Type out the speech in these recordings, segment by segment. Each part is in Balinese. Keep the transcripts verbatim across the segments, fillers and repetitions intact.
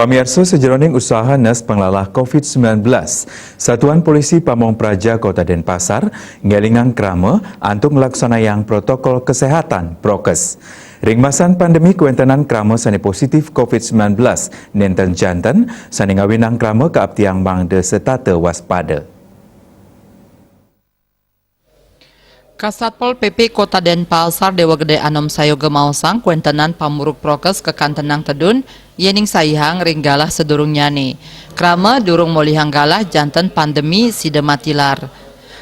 Pamiarsa, sajeroning usaha nes panglalah covid sembilan belas, Satuan Polisi Pamong Praja Kota Denpasar ngelingang krama antuk nglaksanayang protokol kesehatan prokes. Ring masan pandemi, kawentenan krama sane positif covid sembilan belas nenten janten, sane ngawinang krama kaaptiang mangda setata waspada. Kasatpol P P Kota Denpasar Dewa Gede Anom Sayoga maosang kawentenan pamurug prokes kakantenang tedun, yening saihang ring galah sadurungnyane. Krama durung molihang galah janten pandemi sida matilar.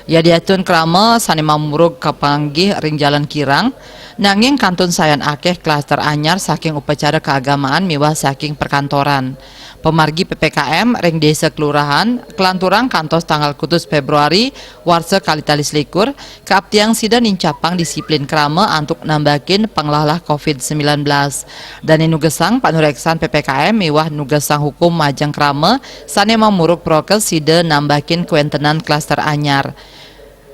Yadiastun krama sane mamurug kapanggih ring Jalan Kirang, nanging kantun sayan akeh klaster anyar saking upacara keagamaan miwah saking perkantoran. Pamargi P P K M ring desa kelurahan kalanturang kantos tanggal kutus Februari warsa kalih tali selikur, kaaptiang sida nincapang disiplin krama antuk nambakin panglalah covid sembilan belas. Dane nugesang panureksan P P K M miwah nugesang hukum majeng krama sane mamurug prokes sida nambakin kawentenan klaster anyar.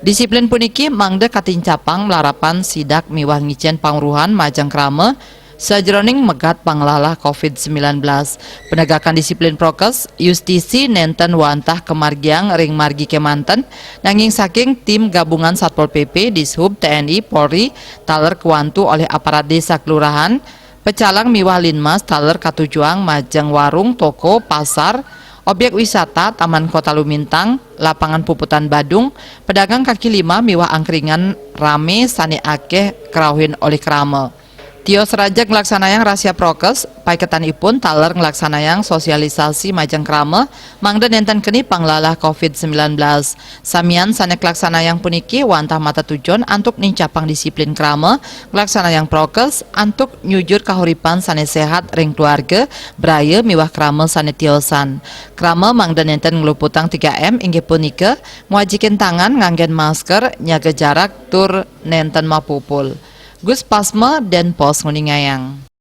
Disiplin puniki mangda katincapang malarapan sidak miwah ngicen pangruhan majeng krama sajeroning megat panglalah covid sembilan belas. Penegakan disiplin prokes justisi nenten wantah kamargiang ring margi kemanten, nanging saking tim gabungan Satpol P P, Dishub, T N I, Polri, taler kawantu olih aparat desa kelurahan, pecalang miwah linmas taler katujuang majeng warung, toko, pasar, objek wisata, Taman Kota Lumintang, lapangan puputan Badung, pedagang kaki lima miwah angkringan rame sane akeh krauhin olih krama. Tios raja nglaksanayang rahasia prokes, paiketanipun taler nglaksanayang sosialisasi majeng krama, mangda nenten keni panglalah covid sembilan belas. Samian sane kalaksanayang puniki wantah matetujon antuk nincapang disiplin krama, nglaksanayang prokes antuk nyujur kahuripan sane sehat ring keluarga, braya miwah krama sane tiosan. Krama mangda nenten ngluputang tiga M, inggih punika ngwajikin tangan, nganggen masker, nyaga jarak, tur nenten mapupul. Gus Pasma, Denpos, nguningayang.